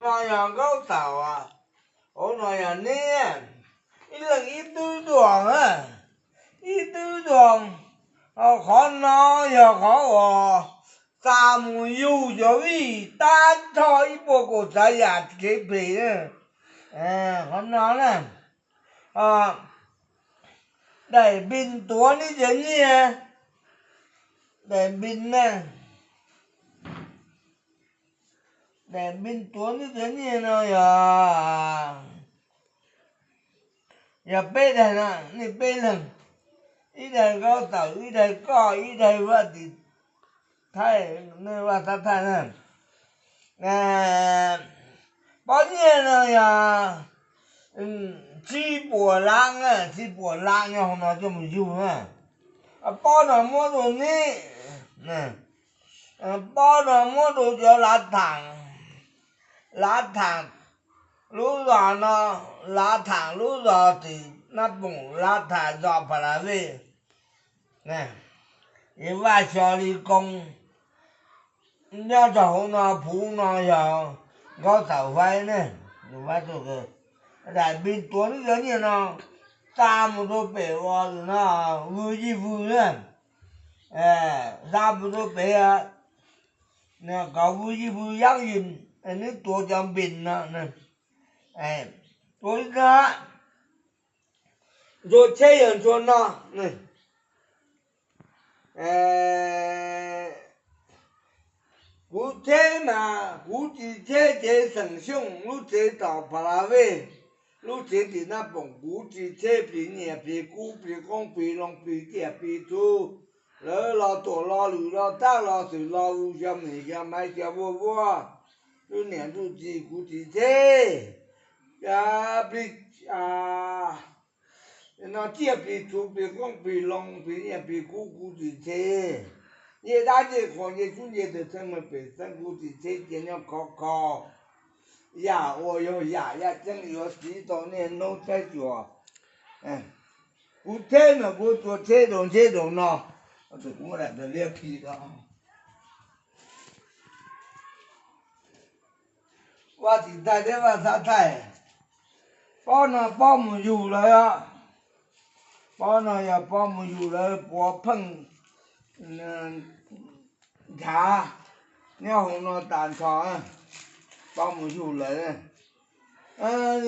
No yog Nkaub Taum, hauv no yog neb, ib leeg ib tug duag, ib tug duag. Qhov no yog qhov uas xa mus yug cov vij tab txog ib puas kaum txav yam kev phem. Qhov no na, daim npis tuav neb cov nyiaj, daim npis na, daim npis tuav neb cov nyiaj no yog, yog peb daim no, nej peb leeg, ib daim Nkaub Taum, ib daim koj, ib daim Vaj Tim Thaij, nej Vaj Xab Thaij na. Pob nyiaj no yog tsib puas lab, tsib puas lab nyob hauv no coj mus yug na. Pob no muab rau neb, pob no muab rau cov lav tham, lav tham lub zos no, lav tham lub zos tim Nab Poom, lav tham zos Pha La Vej, es Vaj Xyo Li Koo. Nyob rau hauv no, phuv no yog Nkaub Taum faib ne, daim npis tuav neb cov nyiaj no xa mus rau pem uas no, Vwj Yij Vwj na, xa mus rau pem kom Vwj Yij Vwj yab yws, neb tuav cov npis no, tuav ib txog, ntshua tsheb yog ntshua no. Kuv tsheb mas kuv tsis tsheb tsev Xeem Xyooj, lub tsev tom Pha La Vej, lub tsev tim Nab Poom, kuv tsis tsheb plig nyiaj plig kub plig qoob plig loo plig tiaj plig txhu. Lawv los tuam los lwm los tab los xwm los vus xyov mem xyov maiv xyov vuaj vuab, lub niam ntuj txig kuv tsis tsheb. Plig no tiaj plig txhu plig qoob plig loo plig nyiaj plig kub kuv tsis tsheb. Ncej dab ncej qhua ncej tub ncej tawg txheeb meej pem xeeb kuv tsis tsheb cia nyob khov kho. Yam uas yog yam yaj ceeb yuav siv tau niaj hnub tsaib xyuas. Kuv tsheb mas kuv tuav tsheb rau ntsheb rau no. Kuv muab daim ntawd liab khi rau. Vaj Tim Thaij thiab Vaj Xab Thaij, pob no pob mus yug lawv, pob no yog pob mus yug lawv puav pheej nchav nyob hauv no tas nrho, pob mus yug lawv.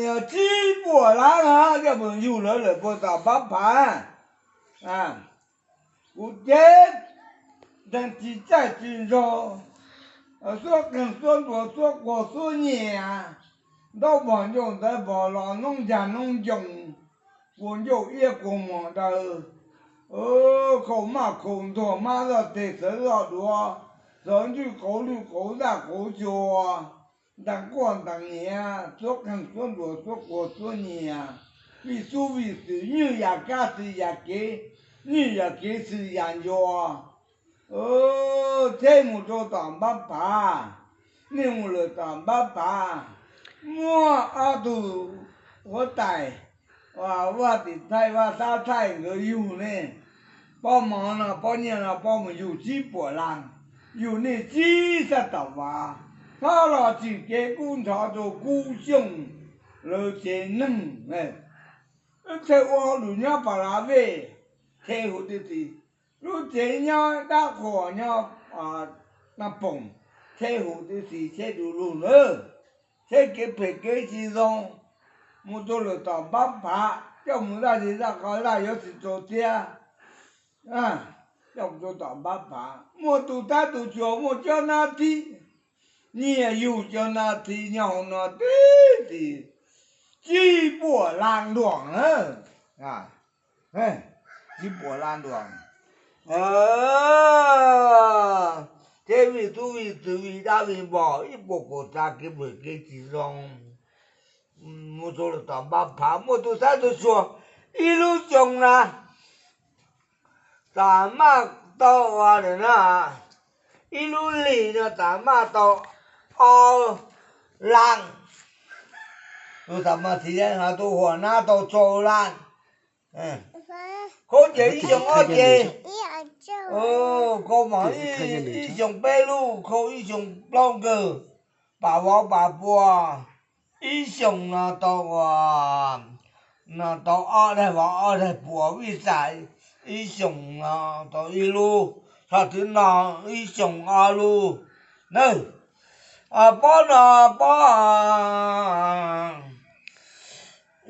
Yog tsib puas lab no coj mus yug lawv lawm puag tom Npab Phav. Kuv cev teeg tsis txaij tsis nraug, xuab qeeg xuab nruas xuab quas xuab nyias, ntaub pog ncauj ntawv pog los noob ncag noob ncoo, kua ncauj iab kua mog daw, khaus maj khaus ntuag mab zoj teg xawv zoj duav, xov ntswj qauv lwj qauv zaj qauv xyuas, ntees quaj ntees nyiav, xuab qeeg xuab nruas xuab quas xuab nyias, vij xub vij xwm nywj yam kab xwm yam kev, nywj yam kev xwm yam ncua. Tsheb mus rau tom Npab Phav, nej mus lawm tom Npab Phav, muaj ob tug huab tais, Vaj Tim Thaij Vaj Xab Thaij nkawd yug ne. Pob mov no pob nyiaj no pob mus yug tsib puas lab, yug nej tsib sab tom Vav, txhob los tsim kev kub nrho rau Kub Xyooj lawv tsev neeg. Wb txhaj ua hauj lwm nyob Pas Las Vej, tsheb huv tib si, lub tsev nyob dab qhuas nyob Naj Poom, tsheb huv tib si, tsheb du lug lawm, tsheb kev phem kev tsis zoo, mus rau lawm tom Npab Phav coj mus zaj zej zaj qhov zaj yuav tsis txaus txiab. Coj mus rau tom Npab Phav muaj tus tab tus xyuas muaj cov nab thib, nyiaj yug cov nab thib nyob hauv no tib si, tsib puas lab nruas na, tsib puas lab nruas. Tsheb vij tub vij txwv vij dab vij npog ib puas kaum txav kev phem kev tsis zoo, mus rau lawm tom Npab Phav muaj tus tab tus xyuas ib lub xyoo na, tam maj tau ua na, ib lub hlis no tam maj tau ob lab, tus tam maj txiv, tus huam nab tau rau lab, khau ces ib xyoo ob ce, khau mom ib xyoo peb lub, khau ib xyoo plaub kawg, pam vov pam pua, ib xyoos no tau, no tau ob daig vov ob daig pua vij xam, ib xyoos no tau ib lub, txog twg no ib xyoos ob lub na. Pob no pob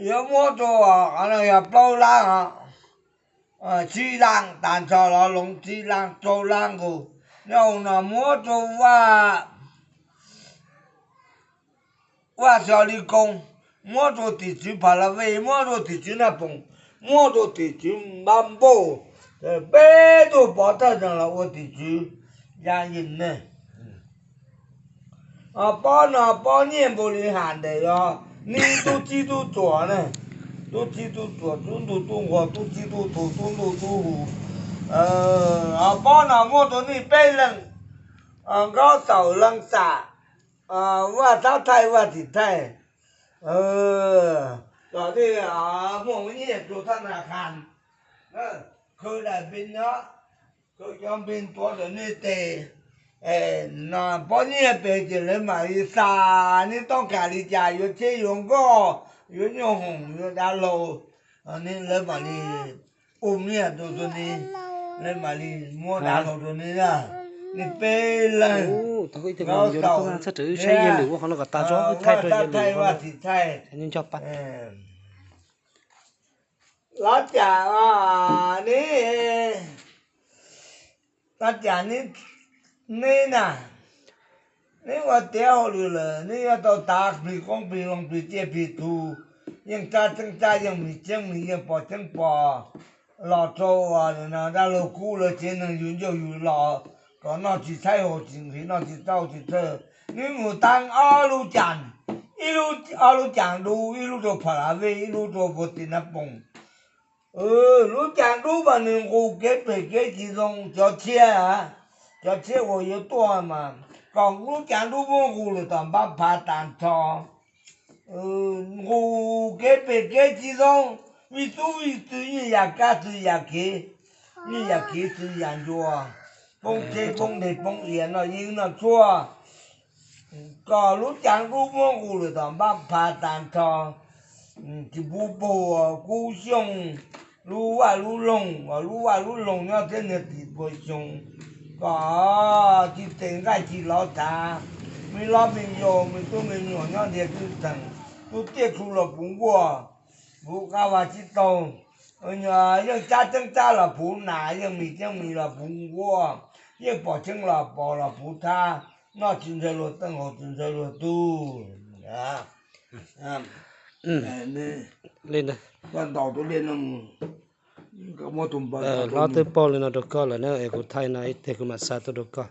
yuav muab rau, qhov no yog plaub lab, tsib lab tas nrho los loov tsib lab rau lab nkaus. Nyob hauv no muab rau Vaj, Vaj Xyos Lis Koos, muab rau tim tswv Pha La Vej, muab rau tim tswv Naj Poom, muab rau tim tswv Npab Npauj, peb tug pov thawj no los ua tim tswv Yaj Yeej ne. Pob no pob nyiaj npaum li has ntes os, nib tub txib tub txuas ne, tub txib tub txuas, tub ntug tub nquag, tub txib tub tu, tub ntuj tub hu. Pob no muab rau nej peb leeg, Nkaub Xaum Leej Xam, Vaj Xab Thaij, Vaj Tim Thaij, kom nej muaj nyiaj rau thab na khas, khwv daim pes nyob, khwv cov npe tuav ntawm nej tes. Pob nyiaj pes ces lawv mam li xa, nej toob kas li cas, yuav tsheb yuav nkoj, yuav nyuj hoom yuav dav hlau, lawv mam li ua nyiaj rau nej, lawv mam li muab dav hlau rau nej na. Nej peb leeg, Nkaub Xaum, Vaj Xab Thaij, Vaj Tim Thaij, los cas ne, los cas neb na, neb ua tiav hauj lwm lawm neb yuav tau tav plig qoob plig loo plig tsiaj plig txhu, yeej tsab txeeb tsab, yeej mis tseeb mis, yeej pom tseeb pom, los rau dab laug Kub lawv tsev neeg yug ncauj yug lo, kom noj tsis tshaib haus tsis nqhis, noj tsis txaus tsis txhawj. Neb mus taab ob lub caas, ib lub, ob lub caas dub, ib lub rau Pha La Vej, ib lub rau puag tim Naj Poom. Lub caas dub mas nws nqus kev phem kev tsis zoo cov tshiab, cov tshiab uas yuav tuaj mas kom lub caas dub muab nqus lawm tom npab phav tas nrho. Nqus kev phem kev tsis zoo, vij tub vij txwv nyiaj yam kab txwv yam kev, nyiaj yam kev txwv yam ncua, poob tsheb poob deg poob iav noj yeeb noj tshuaj. Kom lub caas dub muab nqus lawm tom npab phav tas nrho. Tsis pub puag Kub Xyooj lub vaj lub loog, lub vaj lub loog nyob thiab niag tim puag xyoo, kom tsis tes nqaij tsis lov thav, me lob me yau me tub me nyuam nyob ntiav twb txheem, tub tiaj tsu los puv nkuaj, puv qab vaj tsib taug, yeej tsab tseeb tsab los puv nas, yeej mis tseeb mis los puv nkuaj, yeej pom tseeb los pom los puv thab, noj tsis ntshaw luag teej haus tsis ntshaw luag tug. Hlob twb pauj li no rau koj lawm na, es kuv thaij no ib teg kuv mam xa tuaj rau koj.